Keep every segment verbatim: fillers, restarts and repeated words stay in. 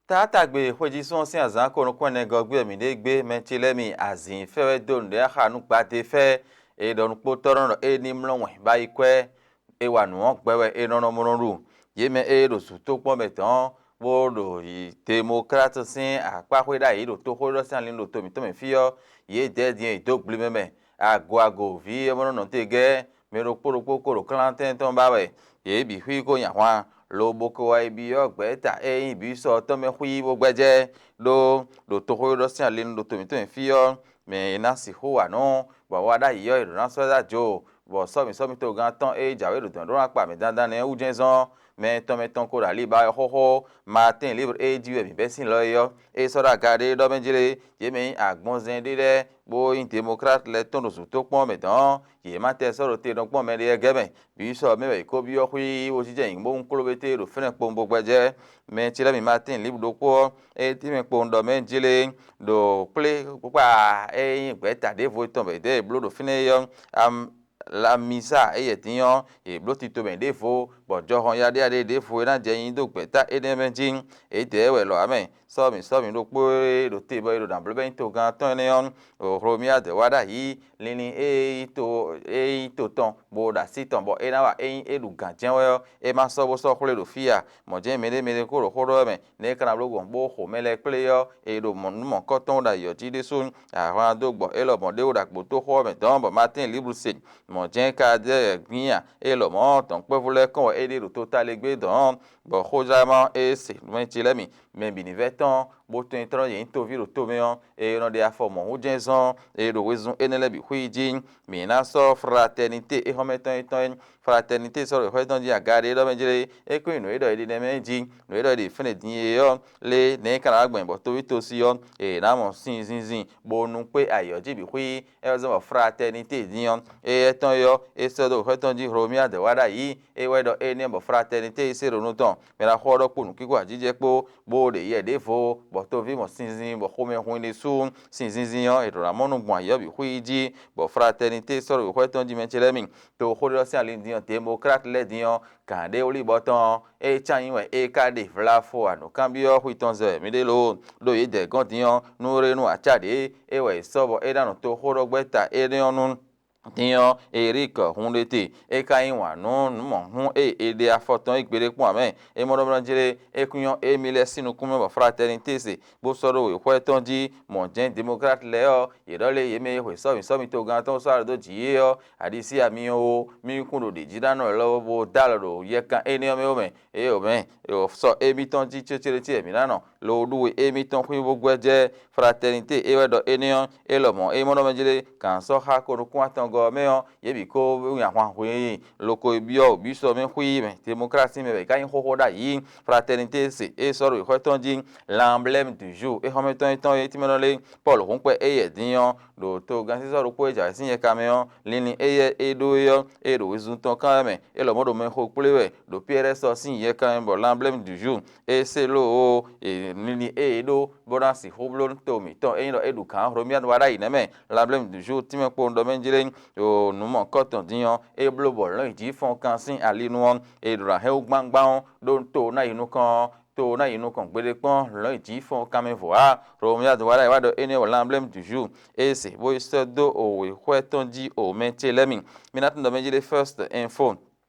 Taátagbe xwéjísɔ́ sín azǎn ko nukún ɛnɛ gɔ́gbí wɛ mǐ ɖe gbé. Mɛ ce lɛ́ɛ mi azǐn fɛ́ wɛ dó nǔɖé axa nú gbadéfɛ́. È ɖɔ nukpótɔ́ nɔ ɖɔ é ní mlɔ́ wɛn bá yi kwɛ́. È wa nǔ ɔ́ gbɛ wɛ è nɔ nɔ mɔ nɔ ɖu. Yě mɛ e ɖo zǔtókpɔ́n mɛ dɔ̌n, bó ɖo yi Demokláti sín akpáxwé ɖ'ayǐ ɖo toxóɖɔ́ sín alin ɖo to mǐtɔn mɛ fí ɔ́, yě dɛ̌ din e dó gblí mɛ mɛ. Ago ago vǐ e mɔ nɔ nɔ te gɛ́, mɛ ɖokpó ɖokpó ko ɖo klán tɛ́n tɔn ba wɛ. Yě bǐ xwí ko nyi ahwan, lobo ko wá yi byɔ́ gbɛ̌ta e nyí bǐ sɔ tɔn mɛ xwí bó gbɛ́jɛ́, ɖó ɖo toxóɖɔ́ sín alin ɖo to mǐtɔn mɛ fí ɔ́, mɛ e ná sixú wa nǔ, bɔ wa ɖ'ayǐ ɔ́, è ɖǒ ná sɔ́ ɛ dó ajo, bɔ sɔ́mǐ sɔ́mǐ togán tɔn e jǎwe ɖo dɔ̌n ɖó ná kpa mɛ dandan nɛ́ wú jɛ́n zɔ́n. Mɛ tɔn mɛ tɔn ko ɖo ali ba wɛ xóxó. Matín Libre e jí wɛ mǐ bɛ́ sín lɔ é ɔ́, é sɔ́ ɖo aga ɖé ɖɔ mɛ jlé, yě mɛ nyí agbɔnzɛn ɖé lɛ́ɛ, bó nyí Demokláti lɛ́ɛ tɔn ɖo zǔtókpɔ́n mɛ dɔ̌n, yě má tɛ sɔ́ ɖo te nɔ kpɔ́n mɛɖé lɛ́ɛ gɛ́ mɛ. Bǐ sɔ mɛ wɛ yě ko byɔ́ xwí bó jínjɔ́n nyǐkɔ bó kún kló bété ɖo fínɛ́ kpowun bó gbɛjɛ́. Mɛ ce lɛ́ɛ mi Matín Libre ɖokpó ɔ́, é tínmɛ kpowun ɖɔ mɛ jlé ɖo kplé kpá e nyí gbɛ̌ta ɖěvo tɔn bɔ è dɛ̌ è bló ɖo fínɛ́ é ɔ́, Lamisa e yɛ din ɔ́, è bló tito mɛ ɖěvo, bɔ jɔhɔn yaɖéyaɖé ɖěvo e ná jɛ nyi dó gbɛ̌ta énɛ́ mɛ jí. È dɛ̌ wɛ lɔ ǎ mɛ. Sɔ́mi sɔ́mi ɖokpó e ɖo te bɔ è ɖo nǎ bló bɛ́ nyí togán tɔn énɛ́ ɔ́, Hlomia dɛ̌ wá ɖ'ayǐ, linlin e nyí to e nyí to tɔn, bó ɖo así tɔn, bɔ é ná wa ényí é ɖu gǎn jɛ́n wɛ ɔ́, é má sɔ́ bó sɔ́ xwlé ɖo fí a? Mɔ̌ jɛ́n mɛɖé mɛɖé kó ɖo xó ɖɔ wɛ mɛ, nɛ̌ é ka ná bló gbɔn bó xo mɛ lɛ́ɛ kplé ɔ́, è ɖo nǔ mɔ̌kɔ́tɔn ɖo ayǐ ɔ́ jí ɖésú. Ahwan dó gbɔ é lɔmɔ̌ ɖé wó ɖo agbǒtóxo ɔ́ mɛ dɔ̌n, bɔ Matín Liblú se, mɔ̌ jɛ́n ka dɛ́ gbín a? É lɔmɔ̌ dɔ̌nkpɛ́vú lɛ́ɛ kɔn wɛ é ɖe ɖo totalégbé dɔ̌n, bɔ xójlámá ɔ́, é se mɛ ce lɛ́ɛ mi, mɛ bǐ ní vɛ́ tɔn, bó tunwun tlɔ́n yě nyí toví ɖo tomɛ ɔ́, è nɔ ɖe afɔ mɔ̌húnjɛ́n zɔ́n, è ɖo wezun énɛ́ lɛ́ɛ bǐ xwí jí. Mǐ ná sɔ́ fratɛnité é xɔ́mɛ tɔn é tɔn é. Fratɛnité sɔ́ ɖo xwɛ tɔn jí aga ɖé ɖɔ mɛ jlé, é kún nyí nǔ e ɖɔ è ɖe nɛ́ mɛ jí, nǔ e ɖɔ è ɖe fɛ́nɛ din é ɔ́, lé nɛ̌ é ka ná wá gbɛn bɔ toví tosi ɔ́, è nǎ mɔ sin zinzin, bó nú kpé ayǐ ɔ́ jí bǐ xwí. É wɛ zɔ́n bɔ fratɛnité din ɔ́, éyɛ́ tɔn é ɔ́, é sɔ́ dó xwɛ tɔn jí Hlomia dɛ̌ wá ɖ'ayǐ, é wɛ ɖɔ énɛ́ bɔ fratɛnité yi se ɖo nu tɔn, mɛ ná xɔ ɖɔkpó nǔkínkɔ́n ajijɛ kpó, bó ɖe yɛ ɖěvo, bɔ toví mɔ sinzin, bɔ xomɛ hun i ɖésú. Sin zinzin ɔ́, è ɖǒ ná mɔ nú gbɔn ayǐ ɔ́ bǐ xwí jí, bɔ fratɛnité sɔ́ ɖo wěxwɛ́ tɔn jí mɛ ce lɛ́ɛ mi. To xó ɖé ɔ́ sín ali din ɔ́, Demokláti lɛ́ɛ din ɔ́, gǎn ɖé wlí bɔ tɔn ɔ́, é cán nyí wɛ é ka ɖe vlafo anǔkanbyɔ́ xwi tɔn zɛ mǐ ɖe lo, ɖó yě dɛ gɔ́n din ɔ́, nú é nú acá ɖě, é wɛ è sɔ́ bɔ é ná nɔ toxóɖɔgbɛ́ta énɛ́ ɔ́ nu. Din ɔ́, Erík hun ɖe te, é ka yí wǎn nú nǔ mɔ̌hun e è ɖe afɔ tɔn é gbeɖé kpɔ́n ǎ mɛ. É mɔ ɖɔ mlɔ́ jlé, é kún nyɔ́ émí lɛ́ɛ sín nukún mɛ bɔ fratɛnité se, bó sɔ́ ɖó wěxwɛ́ tɔn jí, mɔ̌ jɛ́n Demokláti lɛ́ɛ ɔ́, yě ɖɔ lé yě mɛ e xwe sɔ́mi sɔ́mi togán tɔn sɔ́ alɔ dó jǐ é ɔ́, aɖisí ami ɔ́ ó, mí kún ɖo ɖě jí ná nɔ lɔ bó dó alɔ ɖo yɛkan énɛ́ ɔ́ mɛ ó mɛ. Éyɛ́ mɛ, sɔ émítɔn jí cécéɖécí wɛ mǐ ná nɔ, lo ɖú we émítɔn xwí bó gbɛ́jɛ́. Fratɛnité é wɛ ɖɔ énɛ́ ɔ́, é lɔmɔ̌ é mɔ ɖɔ mɛ jlé, gǎn sɔ́ xá ko nukún atɔngɔ́ ɔ́ mɛ ɔ́, yě bǐ kó nyi ahwan hwin i, lo ko yi byɔ́ wǔ bǐ sɔ mɛ xwí mɛ, Demoklási mɛ wɛ è ka nyí xóxó ɖ'ayǐ. Fratɛnité se é sɔ́ ɖo wěxwɛ́ tɔn jí, L'emblème du jour é xɔ́mɛ tɔn é tɔn é tínmɛ nɔ lé, Pɔ́lu hún kpɛ éyɛ́ din ɔ́, ɖo togán sísɔ́ ɖokpó e jǎwe sín yɛka mɛ ɔ́, linlin éyɛ́ é ɖó é ɔ́, é ɖo wezun tɔn kán wɛ mɛ, é lɔmɔ̌ ɖo mɛ xo kplé wɛ, ɖo Piyɛ́rɛ́ sɔ sín yɛkan mɛ bɔ L'emblème du jour é se lóo, linlin e é ɖó bó ná sixú bló to mǐtɔn é nyí ɖɔ é ɖu gǎn Hlomia wá ɖ'ayǐ nɛ́ mɛ. L'emblème du jour tínmɛ kpowun ɖɔ mɛ jlé, ɖo nǔ mɔ̌kɔtɔn din ɔ́, é bló bɔ lɔ̌n yi jǐ fɔ́n kan sín ali nu ɔ́, è ɖǒ ná hɛn wú gbángbán ɔ́ ɖó to ná yi nukɔn ɔ́, to ná yi nukɔn gbeɖé kpɔ́n lɔ̌n yi jǐ fɔ́n kan mɛ vɔ̌ ǎ. Hlomia wá ɖ'ayǐ wá ɖɔ énɛ́ wɛ L'emblème du jour é se bó yi sɔ́ dó wěxwɛ́ tɔn jí o mɛ ce lɛ́ɛ mi. Mi ná tunwun ɖɔ mɛ jlé First Info.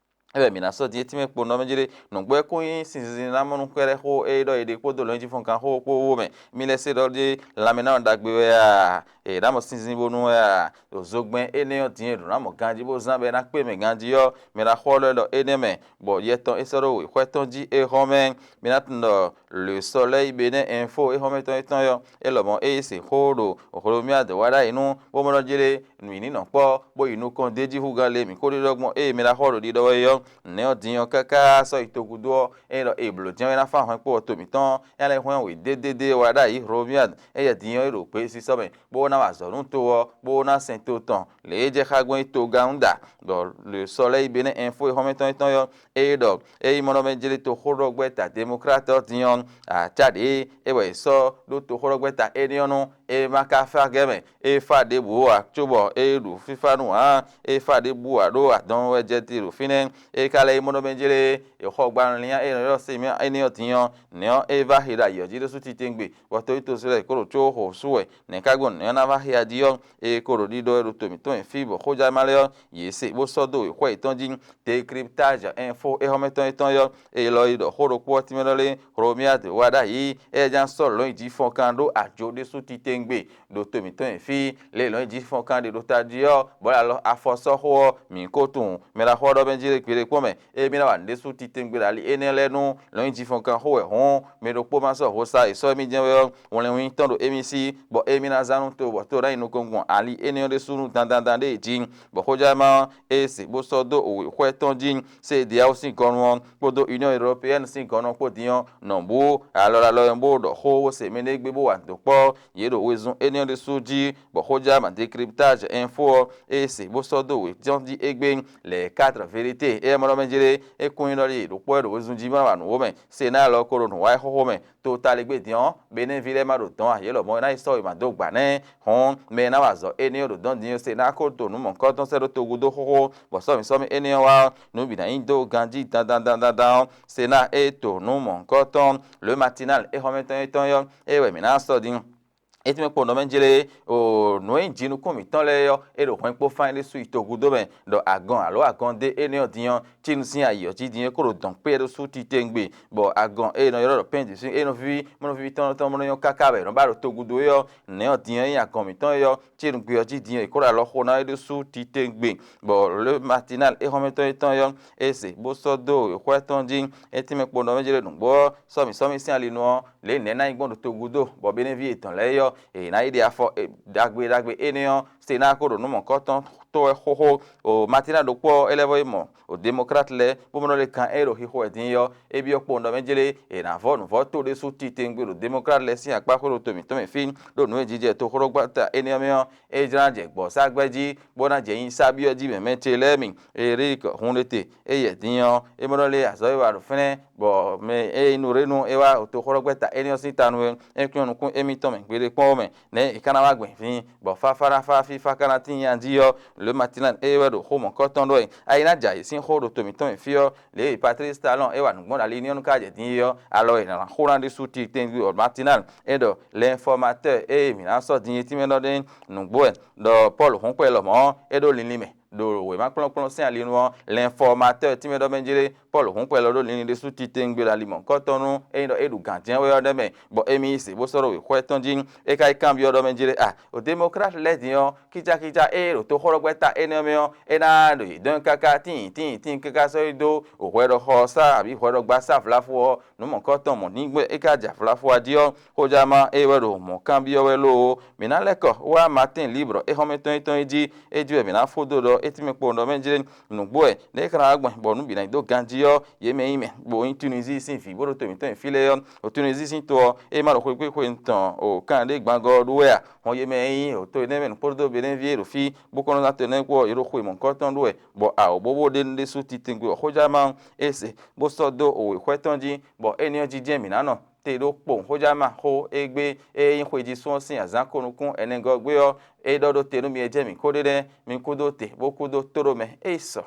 É wɛ mǐ ná sɔ́ din é tínmɛ kpo nɔ mɛ jlé. Nǔgbó ɛ kún nyí sinzin ná mɔ nú xwɛ́ɖɛ́xó e ɖɔ è ɖe kpódó lɔ̌nyijǐfɔ́nkanxó kpó wó mɛ. Mi lɛ́ se ɖɔ ɖé lanmɛ ná nɔ ɖagbe wɛ a? È nǎ mɔ sinzin bónú wɛ a? Ɖo zogbɛ́n énɛ́ ɔ́ din e ɖǒ ná mɔ ganjí bó zán bɔ é ná kpé mɛ ganjí ɔ́, mɛ ná xɔ lɛ́ ɖɔ énɛ́ mɛ, bɔ yɛ tɔn é sɔ́ ɖó wěxwɛ́ tɔn jí é hɔn mɛ. Mi ná tunwun ɖɔ Le Soleil Bénin Info é hɔn mɛ tɔn é tɔn ɔ́, é lɔmɔ̌ é yi se xó ɖo Hlomia dɔ̌ wá ɖ'ayǐ nú, bó mɔ ɖɔ jlé nǔ yi ní nɔ kpɔ́, bó yi nukɔn d'é jí hú gán lě mǐ ko ɖiɖɔ gbɔn ée mɛ ɖaxó ɔ́ ɖo ɖiɖɔ wɛ é ɔ́, nɛ̌ ɔ́ din ɔ́ káká sɔ́ yi togun dó ɔ́, é nyí ɖɔ è blǒ jɛ́n wɛ ná fán hwɛ̌n kpo ɔ́ to mǐtɔn, é ná lɛ́ hwɛ́n wě dédédé wá ɖ'ayǐ Hlomia, éyɛ́ din ɔ́ é ɖo gbesisɔ mɛ, bó ná wa azɔ̌ nú to ɔ́, bó ná sɛn to tɔn, lě e jɛ xá gbɔn é togán da, ɖɔ Le Soleil Bénin Info e xɔ́mɛtɔn étɔn ɔ́, é ɖɔ ényí mɔ nɔ mɛ jlé toxóɖɔgbɛ́ta Demokláti ɔ́ din ɔ́, acá ɖě é wɛ è sɔ́ ɖó toxóɖɔgbɛ́ta énɛ́ ɔ́ nú é ma ka fá gɛ́ mɛ, é fá ɖěbǔ ǎ, cóbɔ é ɖu fífá nú ǎ, é fá ɖěbǔ ǎ ɖó adɔn wɛ jɛ te ɖo fínɛ́. É ka lɛ́ yi mɔ ɖɔ mɛ jlé, è xɔ gban linyá é nɔ ylɔ́ Semɛ́ énɛ́ ɔ́ din ɔ́, nɛ̌ ɔ́, é vá he ɖo ayǐ ɔ́ jí ɖésú titewungbe, bɔ towítɔ́ lɛ́ɛ kó ɖo có xo sú wɛ. Nɛ̌ ka gbɔn nɛ̌ ɔ́ ná vá he a jí ɔ́, é ko ɖo ɖiɖɔ wɛ ɖo to mǐtɔn e fí bɔ xójánúmá lɛ́ɛ ɔ́, yě se bó sɔ́ dó wěxwɛ́ yětɔn jí. Décryptage info éhɔ́mɛtɔn yětɔn ɔ́, é lɔ yi ɖɔ xó ɖokpó ɔ́ tínmɛ ɖɔ lé, Romuald wá ɖ'ayǐ, é ján sɔ́ lɔ̌nyijǐfɔnkan ɖó ajo ɖésú titewungbe ɖo to mǐtɔn e fí. Lě e lɔ̌nyijǐfɔnkan ɖe ɖo tají ɔ́, bɔ é alɔ afɔ sɔ́ xó ɔ́, mǐ ko tunwun mɛ ɖaxó ɔ́ ɖɔ mɛ jí ɖé gbeɖé kpɔ́n mɛ. Ée mì ná wa nǔ ɖésú titewungbe ɖo ali énɛ́ lɛ́ɛ nú lɔ̌nyijǐfɔnkan xó wɛ hǔn, mɛ ɖokpó ma sɔ́ hosá e sɔ́ émí jɛ́n wɛ ɔ́, wlɛnwún tɔn ɖo émí sí, bɔ émí ná zán nú to, bɔ to ná yi nukɔn gbɔn ali énɛ́ ɔ́ ɖésú nú dandan ɖé jí. Bɔ xójánúmá ɔ́, é se bó sɔ́ dó wěxwɛ́ tɔn jí, C D A O sín gɔnu ɔ́ kpódó Union Européenne sín gɔnu ɔ́ kpó din ɔ́, nɔ bú alɔ ɖo alɔ bó ɖɔ xó, bó se mɛ ɖé gbé bó wa nǔ dó kpɔ́. Yě ɖo wezun énɛ́ ɔ́ ɖésú jí, bɔ xójánúmá Décryptage Info ɔ́, é se bó sɔ́ dó wětɔ́n jí égbé. Les Quatre Vérités, éyɛ́ mɔ ɖɔ mɛ jlé, é kún nyí ɖɔ ɖi ɖokpó wɛ ɖo wezun jí bó ná wa nǔ wó mɛ. Sénat lɔ ko ɖo nǔ wa wɛ xóxó mɛ. Totaligbé din ɔ́, Benín ví lɛ́ɛ ma ɖo dɔ̌n ǎ, yě lɔmɔ̌ é ná yi sɔ́ wěma dó gbǎ nɛ́. Hɔn mɛ e ná wa azɔ̌ énɛ́ ɔ́ ɖo dɔ̌n din ɔ́, Sénat ko to nǔ mɔ̌hunkɔtɔn sɛ́ ɖó togudo xóxó, bɔ sɔ́mǐsɔ́mí énɛ́ ɔ́ wá ɔ́, nǔ bǐ ná nyí dó ganjí dandan dandan ɔ́, Sénat e to nǔ mɔ̌hunkɔtɔn Le Matinal éhɔ́mɛtɔn étɔn ɔ́, é wɛ mǐ ná sɔ́ din. É tɛ́nmɛ kpɔ́n nɔ mɛ jlé, o nǔ e nyí jinukún mǐtɔn lɛ́ɛ ɔ́, é ɖo hwɛ̌n kpó fán é ɖésú yi togudo mɛ, ɖɔ agɔn alo agɔndé énɛ́ ɔ́ din ɔ́, Cínu sín ayǐ ɔ́ jí din é ko ɖo dɔn kpé ɔ́ ɖésú titewungbe, bɔ agɔn e è nɔ ylɔ́ ɖɔ pɛ́nji sín é nɔ víví, mɔ nɔ víví tɔn tɔn mɔ nɔ nyɔ́ káká wɛ è nɔ ba ɖo togudo é ɔ́, nɛ̌ ɔ́ din ɔ́ nyí agɔn mǐtɔn é ɔ́, Cínu gbe ɔ́ jí din é ko ɖo alɔ xo ná é ɖésú titewungbe, bɔ Le Matinal éhɔ́mɛtɔn étɔn é ɔ́, é se bó sɔ́ dó wěxwɛ́ tɔn jí. É tɛ́nmɛ kpɔ́n nɔ mɛ jlé nǔgbó ɔ́, sɔ́mǐ sɔ́mǐ sín ali nu ɔ́, lě nɛ̌ ná nyí gbɔn ɖo togudo, bɔ Benín ví yětɔn lɛ́ɛ é ɔ́, è nǎ yi ɖe afɔ ɖagbe ɖagbe énɛ́ ɔ́, Sénat ko ɖo nǔ mɔ̌hunkɔtɔn tó wɛ xóxó. O Matina ɖokpó ɔ́, é lɛ́ vɔ́ yi mɔ o Demɔklát lɛ́ɛ, bó mɔ ɖɔ lě kan é ɖo xixo wɛ din é ɔ́, é byɔ́ kpowun ɖɔ mɛ jlé è nǎ vɔ́ nǔvɔ́ to ɖésú titewungbe ɖo Demɔklát lɛ́ɛ sín akpá xwé ɖo to mǐtɔn mɛ fí, ɖó nǔ e jijɛ toxóɖɔgbata énɛ́ ɔ́ mɛ ɔ́, é jlá jɛ gbɔ̌ sá gbɛ́ jí, bó ná jɛ nyi sá byɔ́ jí mɛ mɛ ce lɛ́ɛ mi. Erik Hunlete, éyɛ́ din ɔ́, é mɔ ɖɔ lé azɔ̌ e wa ɖo fɛ́nɛ́, bɔ mɛ e nyí nǔɖénu é wá toxóɖɔgbɛ́ta énɛ́ ɔ́ sín ta nu é, é kún nukún émítɔn mɛ gbeɖé kpɔ́n ɔ́ mɛ, nɛ̌ è ka ná wá gbɛn fí, bɔ fáfá ná fá fífá ka ná tín nya jí ɔ́, Le Matinal é wɛ ɖo xó mɔ̌kɔ́tɔn ɖɔ wɛ. Ayi ná jɛ ayǐ sín xó ɖo to mǐtɔn mɛ fí ɔ́, lě e Patrice Talon é wa nǔgbɔ́n ɖo ali ní ɔ́ nú ká jɛ din é ɔ́, alɔ e è nǎ xó ná ɖésú titewungbe ɔ́, Matinal é ɖɔ L'Informateur e mǐ ná sɔ́ din é tínmɛ ɖɔ ɖé nǔgbó wɛ, ɖɔ Pɔ́lu hɔ́nkpɛ lɔmɔ̌ é ɖó linlin mɛ ɖo wěma kplɔ́nkplɔ́n sín ali nu ɔ́, L'Informateur tínmɛ ɖɔ mɛ jlé Pɔ́lu hɔ́nkpɛ lɔ ɖó linlin ɖésú titewungbe ɖo ali mɔ̌kɔ́tɔn nú é nyí ɖɔ é ɖu gǎn jɛ́n wɛ ɔ́ ɖɛ́ mɛ, bɔ émí yi se bó sɔ́ ɖó wěxwɛ́ tɔn jí. É ka yi kanbyɔ́ ɖɔ mɛ jlé a, o Demɔklát lɛ́ɛ din ɔ́, kícákícá e ɖo toxóɖɔgbɛ́ta énɛ́ mɛ ɔ́, é ná ɖo yě dɔn káká tíin tíin tíin káká sɔ́ yi dó hwɛɖɔxɔsá abǐ hwɛɖɔgbasá vlafo ɔ́, nǔ mɔ̌kɔ́tɔn mɔ̌ ní gbɛ́ é ka jɛ vlafo jí ɔ́, xójánúmá é wɛ ɖo mɔ̌ kanbyɔ́ wɛ lóó. Mǐ ná lɛ́ kɔ wá Matín Libre éhɔ́mɛtɔn yětɔn é jí, é jí wɛ mǐ ná fó dó ɖɔ é tínmɛ kpowun ɖɔ mɛ jlé nǔgbó wɛ, nɛ̌ é ka ná wá gbɔn bɔ nǔ bǐ ná nyí dó ganjí ɔ́, yě mɛ nyí mɛ, bó nyí Tunizíi sín vǐ bó ɖo to mǐtɔn nyi fí lɛ́ɛ ɔ́, o Tunizíi sín to ɔ́, é ma ɖo xwé xwé tɔn o kanɖé gbangɔ ɔ́ ɖó wɛ a? Hɔn yě mɛ e nyí o to énɛ́ mɛ nukpɔ́ɖótó Benín ví e ɖo fí, bó kɔn nɔ ná to énɛ́ kpó ɔ́, yě ɖo xwe mɔ̌hunkɔtɔn ɖó wɛ, bɔ awǒbówó ɖé nu ɖésú titewungbe ɔ́, xójánúmá ɔ́, é se bó sɔ́ dó o wěxwɛ́ tɔn jí, bɔ énɛ́ ɔ́ jijɛ mǐ ná nɔ te ɖó kpowun xójánúmá xó égbé e nyí xwejǐsun ɔ́ sín azǎn ko nukún ɛnɛgɔ́ gbé ɔ́, é ɖɔ ɖó te nú mi e jɛ mǐ kó ɖe nɛ́, mi kúdó te bó kúdó tóɖó mɛ é yi sɔ.